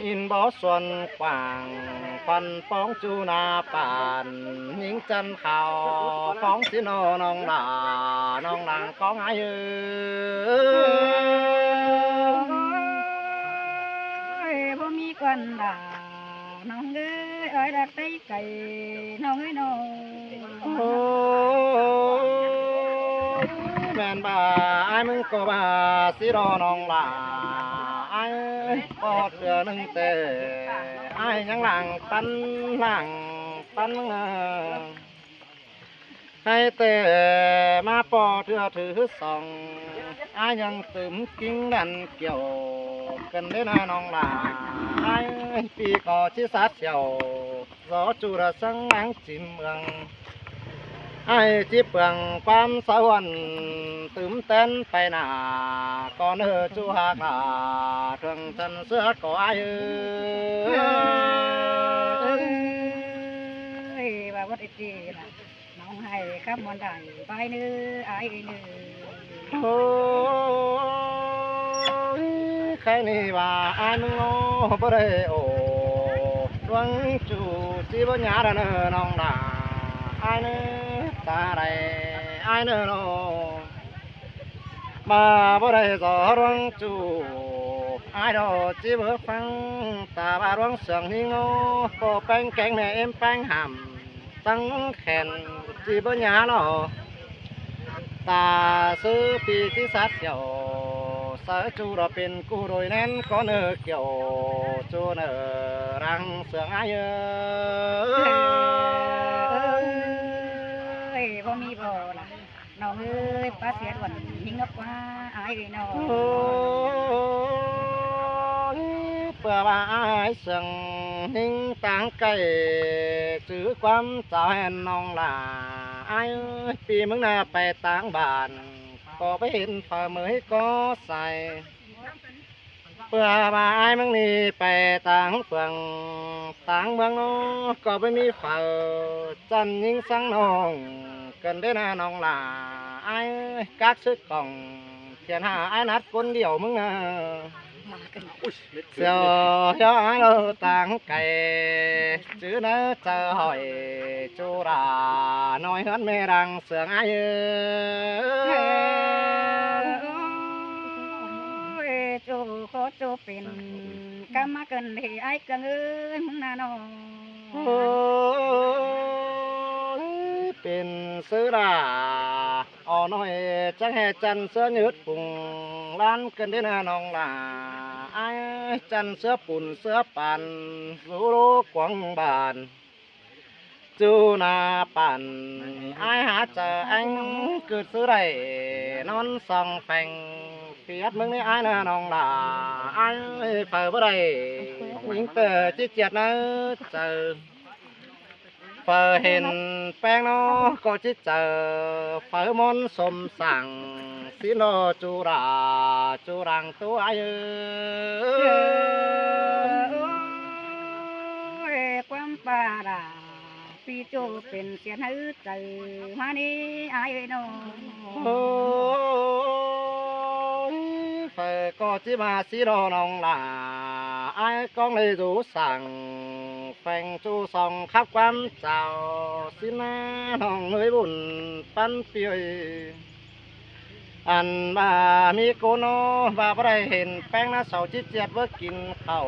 ອິນບໍ່ສ່ວນກວ້າງ ຄວັນປ່ອງຈູໜ້າປານ ຍິງຈັນຂາວ ຟອງສິນໂນນ້ອງຫຼ້າ ນ້ອງນາງຂອງອ້າຍເອີຍ. ບໍ່ມີກວັນຫຼ້າ ນ້ອງເອີຍ ອ້າຍລະໄປໄກ ນ້ອງເອີຍນ້ອງ. ໂອ້ ແມ່ນວ່າອ້າຍມຶງກໍວ່າຊິລໍນ້ອງຫຼ້າ ອ້າຍພໍເທື່ອໜຶ່ງແຕ່ ອ້າຍຍັງລ້າງປັນ ລ້າງປັນ ໃຫ້ແຕ່ມາພໍເທື່ອຖືສອງ ອ້າຍຍັງຕື່ມກິ່ງດັນກ່ຽວ ກັນເດ້ນະນ້ອງຫຼ້າ ອ້າຍປີກໍຊິສາດສ່ຽວ ລໍຈູລະສັງນາງຈິມເມືອງ ອ້າຍຈິເປືອງຄວາມສະຫວັນ ຕື່ມແຕ່ນໄປໜ້າ ກໍເນີຈູຮາກຫຼ້າ ເຖິງຈັນເສືອກໍອ້າຍເອີຍ. ເອີຍ ວ່າບໍ່ໄດ້ຕີລະ ນ້ອງໃຫ້ຄຳມ່ວນດັງໄປເນີ ອ້າຍເອີຍເນີ. ໂອ້ຍ ໃຄນີ້ວ່າອ້າຍມຶງໂອ້ ບໍ່ໄດ້ໂອ້ ດວງຈູຊິບໍ່ຍາລະເນີນ້ອງຫຼ້າ ອ້າຍເນີ ຕາໄດ້ອ້າຍເນີໂນ ມາບໍ່ໄດ້ສອດວງຈູ ອ້າຍດອກຈິເບີຟັງ ຕາວ່າດວງເຊື່ອງຫິງໂນ ບໍ່ແປ້ງແກງແມ່ເອັມແປ້ງຫຳ ຕັ້ງແຂນຈິເບີຍາລອ ຕາຊື້ປີຊິສາດສ່ຽວ ສາຍຈູລະເປັນກູໂດຍແໜ້ນ ກໍເນີກ່ຽວຈູເນີລັງເຊື່ອງອ້າຍເອີຍ. ເອີຍ ບໍ່ມີບໍ່ລະ ນ້ອງເອີຍ ປາເສດວັນຍິງນອກກວ່າອ້າຍເອີຍນ້ອງ. ໂອ້ຍ ເພື່ອວ່າອ້າຍເຊື່ອງຫິງຕ່າງໄກ ຈື່ຄວາມຈາແມ່ນນ້ອງຫຼ້າ ອ້າຍເອີຍ ປີເມືອງໜ້າໄປຕ່າງບ້ານ ກໍໄປເຫັນຝາເໝີຍກໍໃສ ເພື່ອວ່າອ້າຍເມືອງນີ້ໄປຕ່າງເມືອງ ຕ່າງເມືອງເນາະ ກໍບໍ່ມີຝາຈັນຍິງສັງນ້ອງ ເກີນໄດ້ນະນ້ອງຫຼ້າ ອ້າຍເອີຍ ກາກຊຶກກ້ອງ ຂຽນຫາອ້າຍນັດຄົນດຽວເມືອງນາ ສຽວເຈົ້າອ້າຍເອົາຕ່າງໄກ ຈື່ເນີເຈົ້າຫ້ອຍ ຈູລານ້ອຍເຮືອນແມ່ລັງ ເຊື່ອງອ້າຍເອີຍ ໂອ້ຍ ຈູຂໍຈູເປັນກຳມາເກີນເດອ້າຍເກືອງເອີຍ ເມືອງນານ້ອງ. ໂອ້ຍ ເປັນເສືອລາ ອໍນ້ອຍ ຈັກແຫ່ຈັນເສືອຍືດປຸງ ລ້ານເກີນເດນະນ້ອງຫຼ້າ ອ້າຍຈັນເສືອປຸນເສືອປານ ຊູໂລກວາງບານ ຈູໜ້າປານ ອ້າຍຫາຈະແອງ ກຶດຊື້ໄດ້ນອນສອງແຟງ ປຽບເມືອງນີ້ອ້າຍນະນ້ອງຫຼ້າ ອ້າຍເຝົ້າບໍ່ໄດ້ ຍິງເຕີຈິດຈຽດໃນໃຈ ເຝົ້າເຫັນແປ້ງເນາະກໍຈິດໃຈ ເຝົ້າມົນສົມສັງ ສິນໂນຈູລາ ຈູລາງໂຕອ້າຍເອີຍ ຄວາມປາລາ ປີໂຈເປັນສຽນໃຫ້ໃຈມານີ້ອ້າຍເອີຍນ້ອງ. ໂອ້ຍ ເຝີກໍຈິມາສີລໍນ້ອງຫຼ້າ ອ້າຍກ້ອງເລີຍຢູ່ສັງ ແຟງຈູສອງຄັບຄວາມເຈົ້າ ສິນນານ້ອງເອີຍບຸນປັນປີເອີຍ ອັນວ່າມີໂກໂນ ວ່າບໍ່ໄດ້ເຫັນແປ້ງນະເສົາຈິດຈຽດເບີກິນເຂົ້າ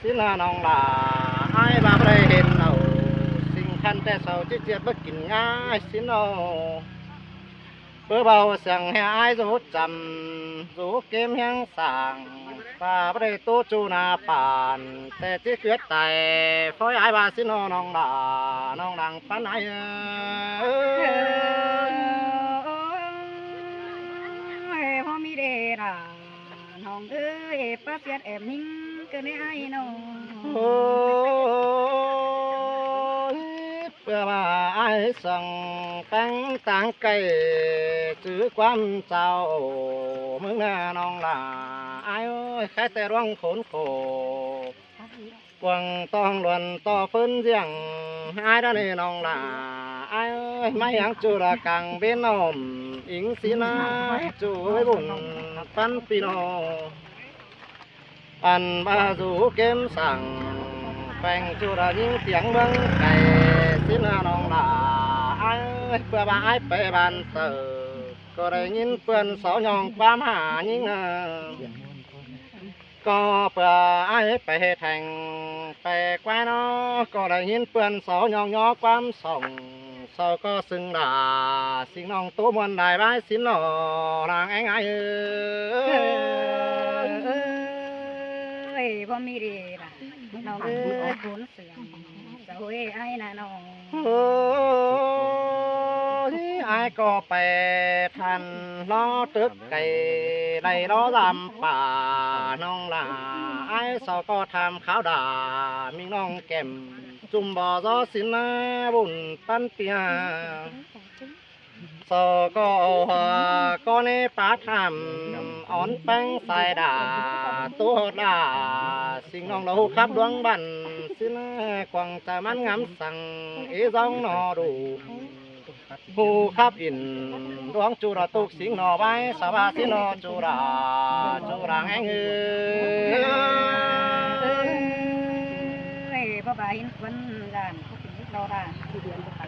ສິນນານ້ອງຫຼ້າ ອ້າຍວ່າບໍ່ໄດ້ເຫັນເອົາ ສິ່ງຄັນແຕ່ເສົາຈິດຈຽດເບີກິນງ່າຍ ສິນໂນ ເບີເບົາສຽງໃຫ້ອ້າຍຮູ້ຈຳ ຮູ້ເກມຮຽງສ້າງ ວ່າບໍ່ໄດ້ໂຕຈູໜ້າປານ ແຕ່ຈິດເກີດຕາຍ ຟອຍອ້າຍວ່າສິນໂນນ້ອງຫຼ້າ ນ້ອງດັງປັນອ້າຍເອີຍ. ເອີຍ ພໍມີເດລະ ນ້ອງເອີຍ ປາສຽດແອບຍິງເກີນໃນອ້າຍນ້ອງ. ໂອ້ຍ ເພື່ອວ່າອ້າຍສັງແຕ່ງຕ່າງໄກ ຈື່ຄວາມເຈົ້າເມືອງໜ້ານ້ອງຫຼ້າ ອ້າຍເອີຍ ໃຄແຕ່ລວງໂຂນໂຂກ ກວາງຕ້ອງລວນຕໍ່ຟື້ນສຽງ ອ້າຍດາເນນ້ອງຫຼ້າ ອ້າຍເອີຍ ມາຫຍັງຈຸລະກັງເບນອມ ອິງສີນາ ຈູເອີຍບຸນປັນປີນ້ອງ ອັນວ່າຢູ່ເກມສັງ ແຂວງຈຸລາຍິງຕຽງເມືອງໄກ ສິນນະນ້ອງຫຼ້າ ອ້າຍເອີຍ ເພື່ອວ່າອ້າຍໄປບ້ານເຕີ ກໍໄດ້ຍິນເພື່ອນເຂົາຍ້ອງຄວາມຫາຍິງນະ ກໍເພື່ອອ້າຍໄປແທງໄປກວາຍເນາະ ກໍໄດ້ຍິນເພື່ອນເຂົາຍ້ອງຍໍຄວາມສອງ ເຂົາກໍຊຶງຫຼ້າ ສິງນ້ອງໂຕມ່ວນຫຼາຍວາຍສິນໜໍ ນາງແອງອ້າຍເອີຍ ເອີຍ ບໍ່ມີເດລະ ນ້ອງເອີຍ ບຸນເຊື່ອງ ສະໂຫຍອ້າຍນະນ້ອງ ໂອ້ຍ ອ້າຍກໍໄປທັນ ລໍຕຶກໄກ ໄດ້ລໍລຳປ່າ ນ້ອງຫຼ້າ ອ້າຍສາວກໍຖາມຂາວດາ ມີນ້ອງແກ້ມ ຈຸ່ມບໍ່ລໍສິນນະ ບຸນປັນເປຍ ສາວກໍເອົາຫົວກໍເນປາຖາມ ອ່ອນແປ້ງສາຍດາ ໂຕຮອດຫຼ້າ ສິງນ້ອງລາວຮູ້ຄັບດວງບັນ ສິນນະກວາງຈາມັນງາມສັງ ເອຊອງໜໍດູ ຮູ້ຄັບອິນ ດວງຈຸລະຕຸກສິງໜໍໄວ້ ສະບາສິນໜໍຈຸລາ ຈຸລາແອງເອີຍ ເອີຍ ບໍ່ບາເຫັນຄົນຢ້ານ ເຮົາລະ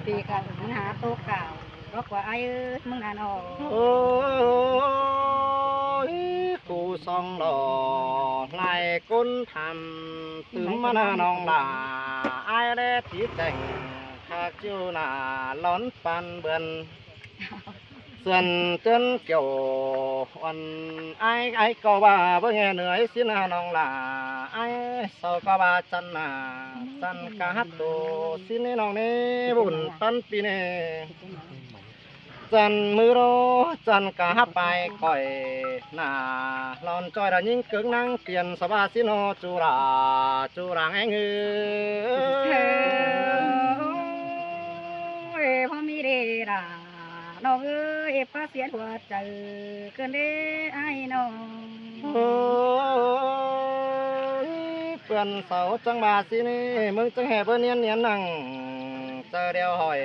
ປີການຫາໂຕກາວ ດອກວ່າອ້າຍເອີຍ ມຶງນະນ້ອງ ໂອ້ຍ ຄູສອງຫຼໍ່ ຫຼາຍຄົນຖາມ ຕື່ມມານະນ້ອງຫຼ້າ ອ້າຍແລະຕິແຕ່ງ ຄາກຈິ້ວໜ້າຫຼອນປານເບືອນ ສ່ວນເຈີນກ່ຽວ ອ່ອນອ້າຍ ອ້າຍກໍວ່າບໍ່ແງ່ເໜືອຍສິນນະນ້ອງຫຼ້າ ອ້າຍເຊົາກໍວ່າຈັນໜ້າ ຈັນກະຮັບໂຕ ສິນນີ້ນ້ອງນີ້ບຸນປັນປີນີ້ ຈັນມືໂລ ຈັນກະຮັບປາຍກ້ອຍ ໜ້າຫຼອນຈ້ອຍລະຍິງເກີກນາງຕຽນ ສະບາສິນໂນ ຈຸລາ ຈຸລາງແອງເອີຍ ໂອ້ຍ ພໍມີເດລະ ນ້ອງເອີຍ ພາສຽນຫົວໃຈເກີນເດອ້າຍນ້ອງ ໂອ້ຍ ເພື່ອນເຊົາຈັ່ງວ່າຊິນີ້ ມຶງຈັ່ງແຫ່ເບີນຽນນຽນນັ່ງ ເຈີດຽວຫອຍ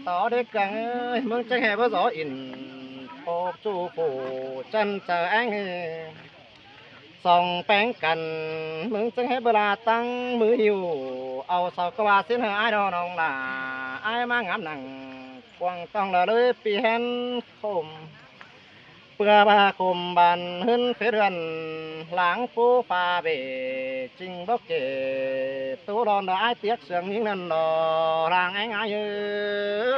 ຕໍ່ເດັກເກືອງເອີຍ ມຶງຈັ່ງແຫ່ເບີນສໍອິນ ໂປກຈູຜູ້ຈັນເຈີແອງເອີຍ ສອງແປງກັນ ມຶງຈຶ່ງໃຫ້ເວລາຕັ້ງມືຫິ້ວ ເອົາເສົາກະວາຊິນໃຫ້ອ້າຍດອກນ້ອງຫຼ້າ ອ້າຍມາງາມນັ່ງ ກວາງຕ້ອງລະເລີຍປີແຮນໂຄມ ເພື່ອວ່າຄົມບ້ານເຮືອນເຟເຮືອນ ຫຼາງປູຟ້າເບ ຈິງບໍ່ເກ ໂຕລອນລະອ້າຍຕຽກເສືອງຍິງນັ້ນດອກ ລາງແອງອາຍເອີ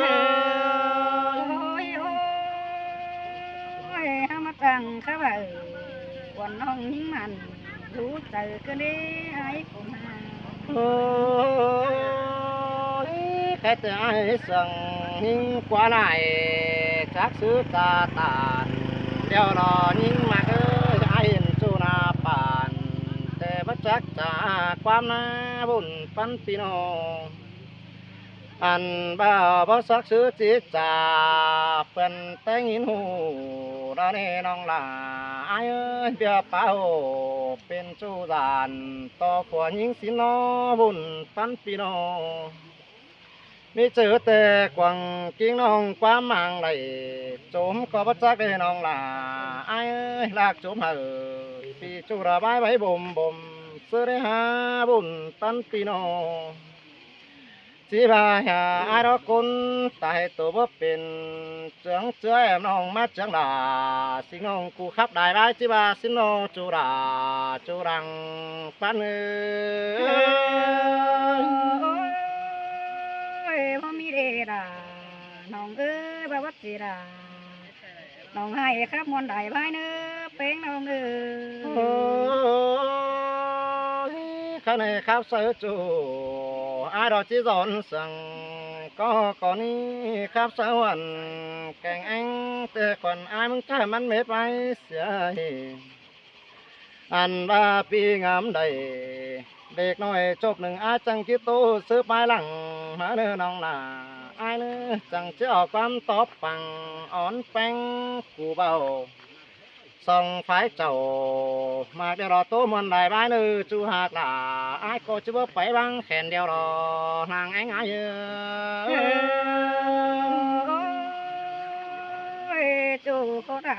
ຍ ໂອ້ຍ ໂອ້ຍ ເຮົາມາຕັ້ງຂະເວົ້າ ກວນນ້ອງຍິງມັນ ຮູ້ໃຈກະເລອ້າຍຄົນຫາ ໂອ້ຍ ແຕ່ອ້າຍສັງຍິງກວ່າຫຼາຍ ຈັກຊື່ຈາຕານ ດຽວລໍຍິງມາເອີຍ ອ້າຍເຫັນຈູໜ້າປານ ແຕ່ບໍ່ຈັກຈາຄວາມໜ້າບຸນປັນພີ່ນ້ອງ ອັນວ່າບໍ່ສັກຊື່ຈິດຈາ ເພິ່ນແຕ່ງຍິນຮູ້ລະເນນ້ອງຫຼ້າ ອ້າຍເອີຍ ເບຍປາໂອ ເປັນຈູດານ ຕໍ່ຜົວຍິງສິນນໍ ບຸນປັນພີ່ນ້ອງ ມີເຈີແຕ່ກວາງກິງນ້ອງ ຄວາມໝາງໄຫຼ ໂຈມກໍບໍ່ຈັກເດນ້ອງຫຼ້າ ອ້າຍເອີຍ ລາກໂຈມໃຫ້ ປີຈູລະບາຍໄວ້ບົ່ມໆ ເສືອໄດ້ຫາບຸນປັນພີ່ນ້ອງ ຊິວ່າຫາອາດອກຄົນຕາຍໂຕບໍ່ເປັນ ເຈືອງເຈືອແອມນ້ອງມາເຈືອງຫຼາ ສິງນ້ອງກູຄັບດາຍບາຍ ຊິວ່າສິນໂນຈູລາ ຈູລັງປັນເອີຍ ໂອ້ຍ ບໍ່ມີເດລະ ນ້ອງເອີຍ ບໍ່ວ່າຊິລາ ນ້ອງໃຫ້ຄັບມ່ວນໄດ້ບາຍເນີ ເປັງນ້ອງເອີຍ ໂອ້ຍ ຄັນໃຫ້ຄັບໃສ່ຈູ ອາດອກຈິສອນສັງ ກໍກໍນີ້ຄັບສະຫວັນ ແກງແອງແຕ່ຂວັນອາຍມຶງຈະມັນເມັດໄວ້ເສຍ ອັນວ່າປີງາມໃດ ເດັກນ້ອຍຈົບໜຶ່ງອາຍຈັ່ງຄິດໂຕ ສືບປາຍຫຼັງມາເນີນ້ອງຫຼ້າ ອາຍເນີ ຈັ່ງຈະເອົາຄວາມຕອບປັງ ອ່ອນແປ້ງກູເບົາ ສອງຝ່າຍເຈົ້າ ມາດຽວລໍໂຕມ່ວນຫຼາຍບາຍເນີ ຈູຫາກຫຼ້າ ອາຍກໍຈະບໍ່ໄປວາງແຂນດຽວລໍ ນາງແອງອາຍເອີຍ ໂອ້ຍ ຈູກໍດາ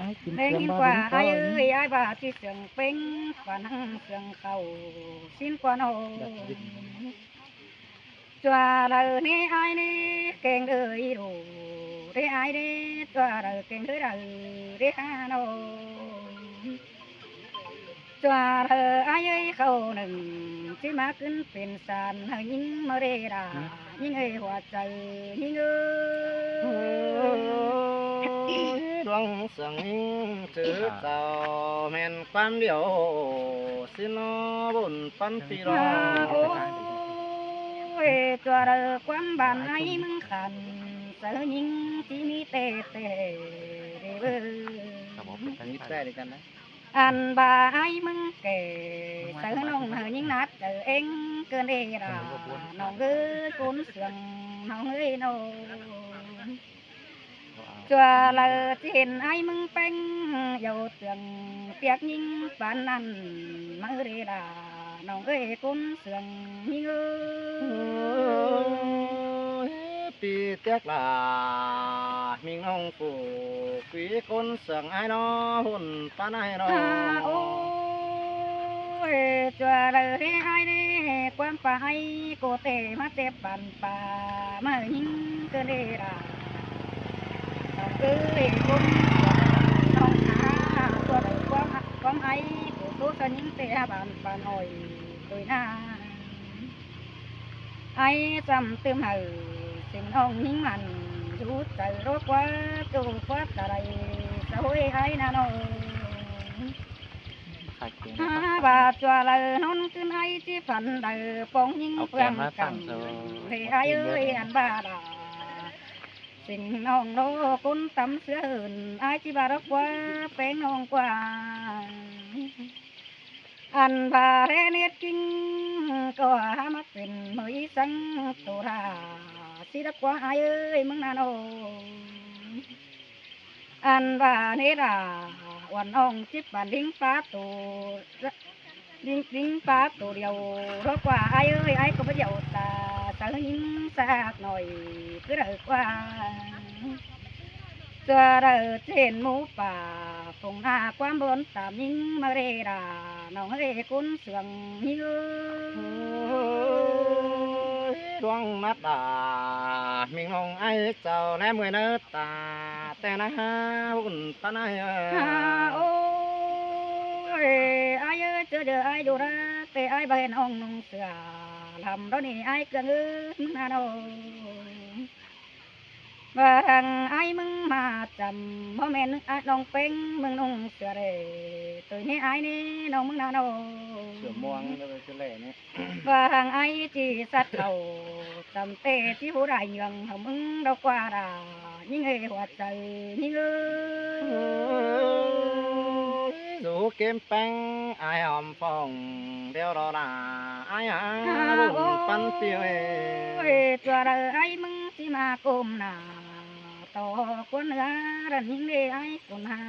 ອ້າຍກິນ ໄດ້ຍິນກວ່າອ້າຍເອີຍ ອ້າຍວ່າຊິເຊື່ອງເປັງ ປານຫຍັງເຊື່ອງເຂົ້າຊີ້ນກວ່ານ້ອງ. ຈົວເລີເນອ້າຍເນ ແກງເດີອີໂດເດອ້າຍເດ ຈົວເລີແກງເດີເດີເດຫານ້ອງ. ຈົວເລີອ້າຍເອີຍ ເຂົ້າໜຶ່ງຊິມາຂຶ້ນເປັນສານ ໃຫ້ຍິງມາເຣດາ ຍິງເອີຍ ຫົວໃຈຍິງເອີຍ. ດວງສຽງຍິງຊື່ເຈົ້າ ແມ່ນຄວາມດຽວ ຊິນອບຸນປັນປີລອງ. ໂອ້ຍ ຈົວເລີຄວາມບ້ານໃນເມືອງຂັນ ໃສ່ຍິງທີ່ມີແຕ່ແຕ່ເດີເວີ ມີແຕ່ເດີກັນນະ. ອັນວ່າອ້າຍມຶງແກ່ ໃສ່ນ້ອງໃຫ້ຍິງໜັກໃຈເອງເກີນເດລາ ນ້ອງເອີຍ ຄົນເຊື່ອງນ້ອງເອີຍນ້ອງ. ຈົວເລີຊິເຫັນອ້າຍມຶງແປ້ງ ຢ່າເຊື່ອງປຽກຍິງປານນັ້ນ ມາເອີເດລາ ນ້ອງເອີຍ ຄົນເຊື່ອງຍິງເອີຍ. ປີແຕກລາ ມິງນ້ອງຜູ້ ປີຄົນເຊື່ອງອ້າຍນ້ອງ ຮຸ່ນປານອ້າຍນ້ອງ. ໂອ້ຍ ຈົວເລີເດອ້າຍເດ ຄວາມປາໄອໂກເຕ ມາເຕັບປັນປາ ມາຍິງເກີນເດລາ ນ້ອງເອີຍ ຄົນເຊື່ອງນ້ອງຫາ ຕົວໃດຄວາມຮັກຄວາມໄອ ໂຕໂຕສະຍິງເຕຫາບ້ານປານ້ອຍໂດຍນາ. ໄອຈຳຕື່ມໃຫ້ ເສັງນ້ອງຍິງມັນ ຢູ່ໃຈໂລກວ່າ ໂຕກວ່າຕະໄລ ສະໂຫຍໄອນານ້ອງ. ຫາວ່າຈົວເລີນອນຄືນໄອ ຊິຝັນໄດ້ປອງຍິງເພື່ອນກັນ ເຮໄອເອີຍ ອັນວ່າລາ ເສັງນ້ອງໂລ ຄົນຕຳເສືອເຫີນ ໄອຊິວ່າດອກວ່າແປ້ງນ້ອງກວ່າ. ອັນວ່າແລເນດກິງ ກໍຫາມາເປັນເມີອີສັງໂຕລາ ຊິດາກວ່າອ້າຍເອີຍ ມຶງນານ້ອງ. ອັນວ່າເນດາ ອວນນ້ອງຈິບປານລິງປາໂຕ ລິງ ລິງປາໂຕດຽວ ດອກວ່າອ້າຍເອີຍ ອ້າຍກໍບໍ່ດຽວຕາ ສາວຍິງສາກໜ້ອຍ ຄືໄດ້ກວ່າ. ຈະໄດ້ເຫັນໝູປ່າ ຝົງໜ້າຄວາມບົນຕາມຍິງມາເຣດາ ນ້ອງເອີຍ ຄົນສວງຍິງເອີຍ ດວງມາດາ ມິງນ້ອງອ້າຍເຈົ້າແນມເອີຍເນີຕາ ແຕ່ນະຫາວຸ່ນປານໃດເອີຍ ໂອ້ ເອີ ອ້າຍເອີຍ ເຈີເດີ້ອ້າຍຢູ່ນະ ແຕ່ອ້າຍບໍ່ເຫັນນ້ອງນຸ່ງເສື້ອ ລຳດອກນີ້ອ້າຍເກືອງເອີຍ ນາໂນ ວ່າທາງອ້າຍມຶງມາຈຳ ບໍ່ແມ່ນອ້າຍນ້ອງແປ້ງ ມຶງນຸ່ງເສື້ອເດ້ ໂຕນີ້ອ້າຍນີ້ນ້ອງມຶງນາໂນ ເສື້ອມ່ວງ ເສື້ອແຫຼນີ້ ວ່າທາງອ້າຍຈີສັດເອົາ ຈຳເຕຊິຜູ້ໃດເຍືອງເຮົາມຶງດອກກວ່າດາ ຍິງເອີຍຫົວໃຈຍິງເອີຍ ເອີຍ ສູເກມແປ້ງອ້າຍຫອມຟອງ ດຽວລໍລາອ້າຍຫາ ຫາ ບຸນ ໂອ້ຍ ປັນປິວເອີຍ ຕົວໃດອ້າຍມຶງຊິມາກົ້ມໜ້າ ຕໍ່ຄວນເໜືອ ດັນຍິງເດ້ອ້າຍຄົນຫາ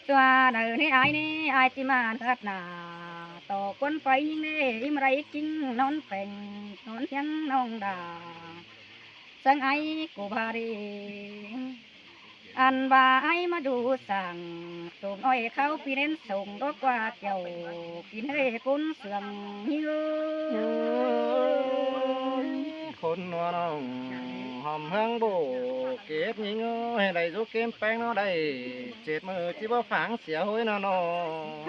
ຕົວໃດນີ້ອ້າຍນີ້ ອ້າຍຊິມາເໜືອດໜ້າ ຕໍ່ຄວນໄຟຍິງເດ້ ອີ່ມໄລກິງນອນແປງ ນອນຮຽງນ້ອງດາ ສັງໄອກູບາຣີ ອັນວ່າໄອມາຢູ່ສ້າງ ໂສມອ້ອຍເຂົ້າປີເນັ້ນສົ່ງດອກກວ່າແກ້ວ ກິນເຮີ້ກຸນເຊື່ອງຫິວ ເອີຍ ຄົນຫົວນ້ອງຫອມເຮືອງໂບເກັບຍິງເອີຍ ໄດ້ຢູ່ເກມແປ້ງເນາະ ໄດ້ເຈັດມື້ຈິບໍ່ຝັງເສຍໂຫຍເນາະນ້ອງ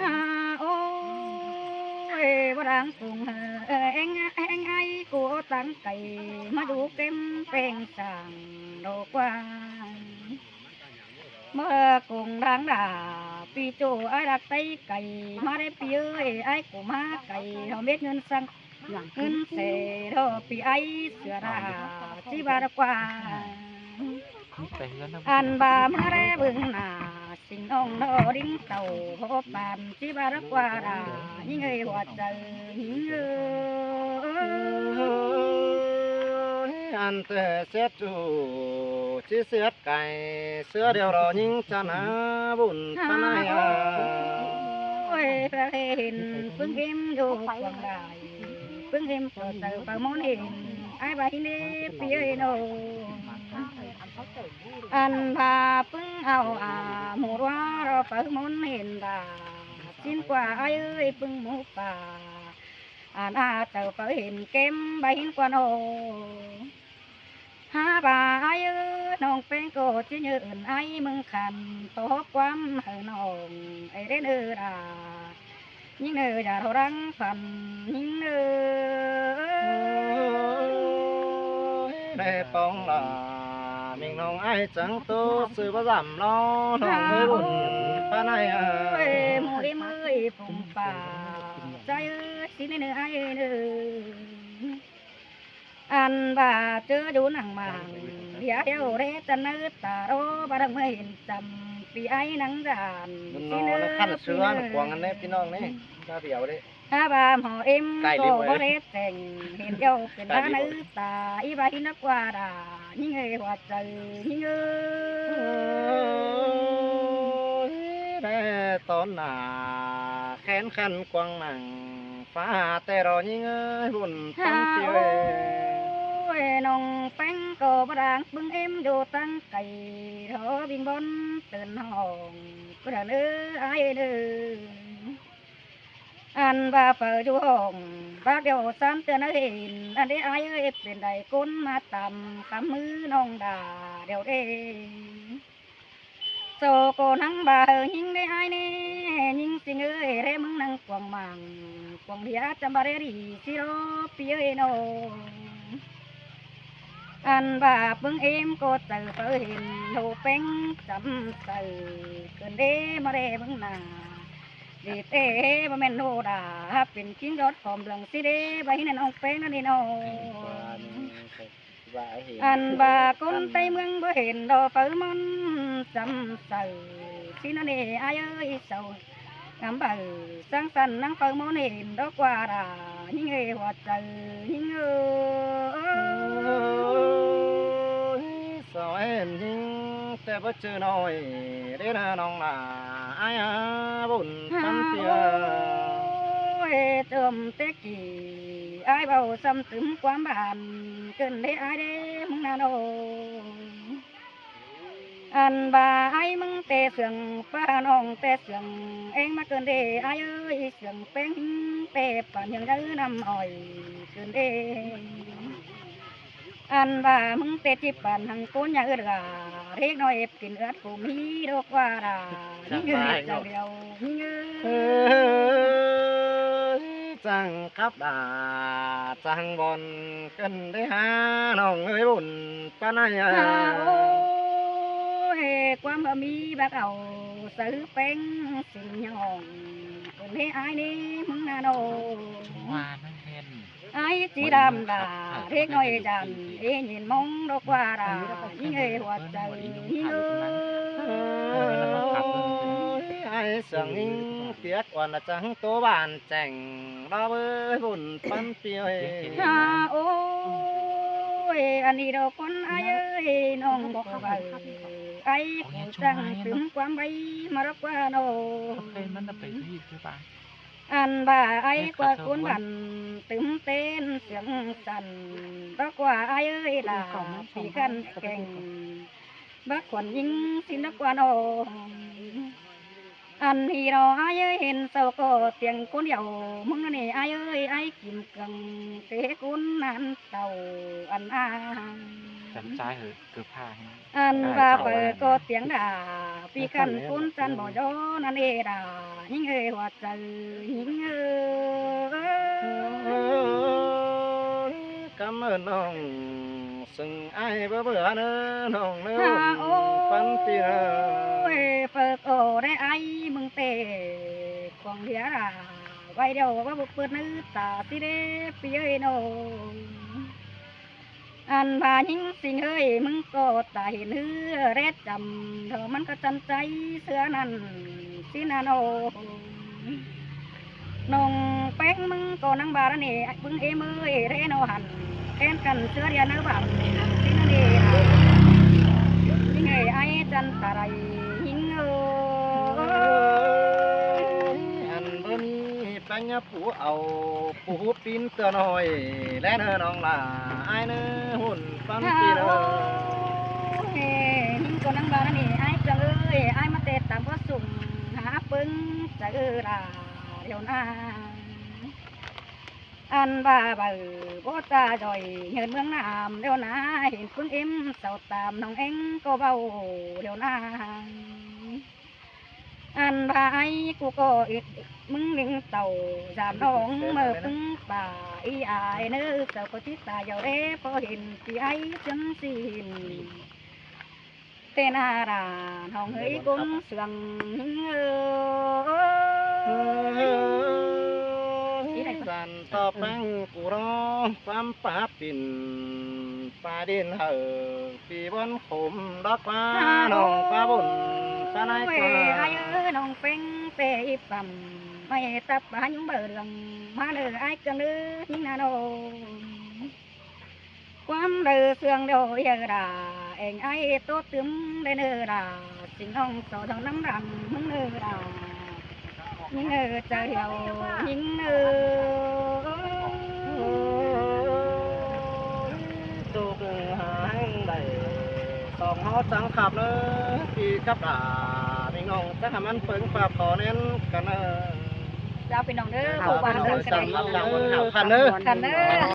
ຫາ ໂອ້ຍ ບໍ່ດັງປຸງ ເອີ ແອງ ແອງໄອກູຕັ້ງໄກ ມາຢູ່ເກມແປ້ງສ້າງດອກກວ່າ ເມື່ອກົງດາງດາ ປີໂຈອ້າຍລັກໄຕໄກ ມາໄດ້ປີເອີຍ ອ້າຍກູມາໄກ ເຮົາເມັດເງິນສັງ ເງິນເສດອກປີໄອເສືອດາ ຊິບາດກວ່າ ອັນບາເມື່ອແລເບິ່ງໜ້າ ສິ່ງນ້ອງນອດິງເຕົ້າ ພໍປານຊິບາດກວ່າດາ ຍິງເອີຍຫົວໃຈຍິງເອີຍ ອັນແຕ່ເສດຈູ ຊິເສດ ໄກ່ເສືອດຽວລໍຍິງຈະໜາບຸນປານໃດ ໂອ້ຍ ເພິ່ງເຫັນເພິ່ງເຫັນຢູ່ກວາງຫຼາຍ ເພິ່ງເຫັນເປີດໃຈປາກມົນເຫັນ ອ້າຍວ່າເຫັນເດ້ປີເອີຍໂນ ອັນພາເພິ່ງເອົາອາໝູດວ່າເຮົາປາກມົນເຫັນດາ ຊິນກວ່າອ້າຍເອີຍເພິ່ງໝູປ່າ ອັນອາເຈົ້າປາກເຫັນເກັມໃບຫີນກວ່າໂນ ຫາວ່າອ້າຍເອີຍ ນ້ອງແປ້ງກໍຊິເຍີ້ນອ້າຍເມືອງຄັນ ຂໍຄວາມໃຫ້ນ້ອງໄອເດນເອີດາ ຍິງເອີຍຢ່າທໍລັງພັນຍິງເອີຍ ໄດ້ປອງລາ ມິງນ້ອງອ້າຍຈັງໂຕ ຊື່ວ່າລຳລໍ ນ້ອງເອີຍບຸນປານໃດເອີຍ ໝູ່ເອັມເອີຍ ປຸງປາ ໃຈເອີຍ ຊິເນີອ້າຍເດີ ອັນວ່າເຈີຢູ່ນັ່ງມາງ ດຽວເດຕະເນີຕາໂຣ ບໍ່ໄດ້ເມື່ອເຫັນຈຳ ປີໄອນັງຈານ ຊິເນີ ປີເນີ ກວາງອັນນີ້ພີ່ນ້ອງນີ້ ຕາດຽວເດ້ ຖ້າວ່າໝໍເອັມກໍບໍ່ໄດ້ແຕ່ງ ເຫັນດຽວເປັນຕາເນີຕາ ອີວ່າຫີນກວ່າດາ ຍິງເອີຍຫົວໃຈຍິງເອີຍ ແລຕອນໜ້າ ແຂນຂັນກວາງນັ່ງ ຟ້າແຕ່ລໍຍິງເອີຍ ບຸນຕັນຕິເອີຍ ໂອ້ຍ ນ້ອງແປ້ງກໍບໍ່ດາງ ເບິ່ງເອັມຢູ່ຕັ້ງໄກ ລໍວິງບອນເຕີນຫ້ອງ ກໍດາເນີອ້າຍເດີ ອັນວ່າເຝົ້າຢູ່ຫ້ອງ ບາດດຽວສາມເທື່ອນະເຫັນ ອັນເດອ້າຍເອີຍ ເປັນໃດຄົນມາຕາມ ຕາມມືນ້ອງດາດຽວເດ ໂຊໂກນັງບາເອີຍ ຍິງໄດ້ອ້າຍແນ່ ຍິງຊິເງີຍແລເບິ່ງນາງກວາງໝາງ ກວາງເດຍຈຳບາເດດີຊິລໍປີເອີຍໂນ ອັນວ່າເບິ່ງເອັມກໍເຈີເປີເຫັນໂທເປັງຈຳໃສ ເກີນເດມາເດເບິ່ງໜ້າ ດີເຕບໍ່ແມ່ນໂນດາ ເປັນຄິງຍອດຄອມເລື່ອງຊິເດ ບາຫີນນ້ອງແປ້ງນັ້ນເດນ້ອງ ອັນວ່າຄົນໃຕ້ເມືອງບໍ່ເຫັນດອກເປີມັນຈຳໃສ ຊິນະເນອ້າຍເອີຍເຊົາ ງາມໃບສັງສັນນາງເປີມັນເຫັນດອກກວ່າດາ ຍິງເອີຍຫົວໃຈຍິງເອີຍ ສາວເຫັນຍິງແຕ່ບໍ່ເຈີນ້ອຍເດ້ນະນ້ອງຫຼ້າ ອ້າຍຫາບຸນປັນເຕີ ໂອ້ຍ ເຕີມແຕ່ກີ້ ອ້າຍເວົ້າຊ້ຳຕື່ມຄວາມບານ ເກີນເດ້ອ້າຍເດ້ ມຶງນະໂນ ອັນວ່າອ້າຍມຶງແຕ່ເຊື່ອງ ປ້ານ້ອງແຕ່ເຊື່ອງ ເອັງມາເກີນເດ້ອ້າຍເອີຍ ເຊື່ອງແປ້ງແຕ່ປານຫຍັງໃດນ້ຳອ້ອຍເກີນເດ້ ອັນວ່າມຶງແຕ່ຈິບປານຫັງໂກນຍາເອີດກາ ເດັກນ້ອຍເອັບກິນເອືອດຜູ້ມີດອກວ່າດາ ຍິງເອີຍຈັງດຽວຍິງເອີຍ ເອີຍ ຈັງກັບດາ ຈັງບ່ອນກັນໄດ້ຫາ ນ້ອງເອີຍບຸນປານໃດ ໂອ້ຍ ຄວາມບໍ່ມີບັກເອົາ ໃສ່ແປ້ງສິນຍອງ ເປັນເຮອ້າຍນີ້ມຶງນະນ້ອງ ວ່ານັ້ນແມ່ນ ອ້າຍຈີດຳດາ ເດັກນ້ອຍຈັນ ເອຍິນມອງດອກວ່າດາ ຍິງເອີຍຫົວໃຈຍິງເອີຍ ອ້າຍສຽງຍິງຕຽກອ່ອນລະຈັງໂຕບ້ານແຈ້ງ ລາວເອີຍບຸນປັນປີເອີຍ ຮາ ໂອ້ຍ ອັນນີ້ດອກຄົນອ້າຍເອີຍ ນ້ອງບໍ່ເວົ້າ ອ້າຍຜູ້ຈັ່ງຕຶມຄວາມໄວມາດອກວ່ານ້ອງ ອັນວ່າອ້າຍກວ່າຄົນອັນຕຶມເຕັ້ນສຽງສັ່ນ ດອກວ່າອ້າຍເອີຍລາ ປີຄັນແກ່ງ ບັກຂວັນຍິງສິນດອກວ່ານ້ອງ ອັນທີ່ລໍອ້າຍເອີຍເຫັນເຈົ້າກໍຕຽງຄົນດຽວ ມຶງນີ້ອ້າຍເອີຍ ອ້າຍກິມເກືອງເຕະກຸນນັ້ນເຕົ້າ ອັນອ້າຍ ຈຳໃຈເຫີ ເກີບຜ້າ ອັນວ່າເປີກໍຕຽງດາ ປີຄັນຄຸນຈັນບໍ່ຢອນ ອັນເອດາ ຍິງເອີຍ ຫົວໃຈຍິງເອີຍ ກຳເອີນນ້ອງ ຊຶ່ງອ້າຍບໍ່ເບື່ອເນີ ນ້ອງເນີ ໂອ້ຍ ປັນປີເນີ ເປີກໍໄດ້ອ້າຍມຶງເຕະຂອງເດຍດາ ໄວ້ດຽວວ່າບໍ່ເປີດໃນຕາຊິເດ ປີເອີຍນ້ອງ ອັນວ່າຍິງສິງເອີຍ ມຶງກໍຕາເຫັນເຮືອແລດຈຳ ເທົ່າມັນກໍຈຳໃຈເຊື່ອນັ້ນຊິນະນ້ອງ ນ້ອງແປ້ງມຶງກໍນັ່ງບາດນີ້ ປຶ້ງເອເມີເອເຣໂນຫັ້ນ ແຄນກັນເຊື່ອດຽວເນີບາດນີ້ຊິນະເນ ຍິງເອີຍ ອ້າຍຈັນຕາໄລຍິງເອີຍ ອັນບໍ່ມີປັນຍາ ຜູ້ເອົາຜູ້ຮູ້ປິ່ນເທື່ອໜ້ອຍ ແລະເນີນ້ອງຫຼ້າ ອ້າຍເນີຮຸ່ນປັນປີເດີ ໂອ້ຍ ຍິງກໍນັ່ງບາດນີ້ ອ້າຍເອີຍ ອ້າຍມາແຕ່ຕາມບໍ່ສຸງ ຫາເບິ່ງໃຈເອີລາດຽວນາ ອັນວ່າເບົາບໍ່ຈາຈ່ອຍ ເຮີດເມືອງນ້ຳແລ້ວນາ ເຫັນປຶ້ງເອັມເຊົາຕາມ ນ້ອງເອັງກໍເວົ້າແລ້ວນາ ອັນວ່າອ້າຍກູກໍອິດ ມຶງເລັງເຕົ້າ ສາມນ້ອງເມີປຶ້ງປ່າ ອີອ້າຍເນີ ເຈົ້າກໍຕິດຕາຢາວເດ້ ພໍເຫັນທີ່ອ້າຍຈຶ່ງຊິເຫັນ ເຕນາລາ ນ້ອງເອີຍ ກົນເຊື່ອງເອີຍ ສັນຕໍ່ແປ້ງກູຮ້ອງ ຄວາມປາປິ່ນ ປາດິນເຮີ ປີບ່ອນ ຂົມດອກວ່າ ນ້ອງປາບຸນປານາຍກວ່າ ອ້າຍເອີຍ ນ້ອງເປັງເປອີ່ປຳ ໄມ້ຕັບບານເບີເຫຼືອງ ມາເດີອ້າຍເກືອງເດີຍິງນາໂນ ຄວາມເດີເຊື່ອງໂດຍເອີດາ ເອັງອ້າຍໂຕຕຶມໄດ້ເນີດາ ສິງນ້ອງໂຕທອງນ້ຳດັງເມືອງເນີດາ ຍິງເອີ ເຈົ້າດຽວຍິງເອີ ໂຕຄືຫາແຫ່ງໃດ ສອງເຮົາຈັງຂັບເນີ ທີ່ກັບດາ ມີນ້ອງຈັກໃຫ້ມັນເປິງຝາກຂໍແໜ້ນກັນເນີ ເຈົ້າ ພີ່ນ້ອງເດີ ເຈົ້າ ຜູ້ວ່າ ພີ່ນ້ອງ ກັນເດີ ຄັນເດີ ຄັນເດີ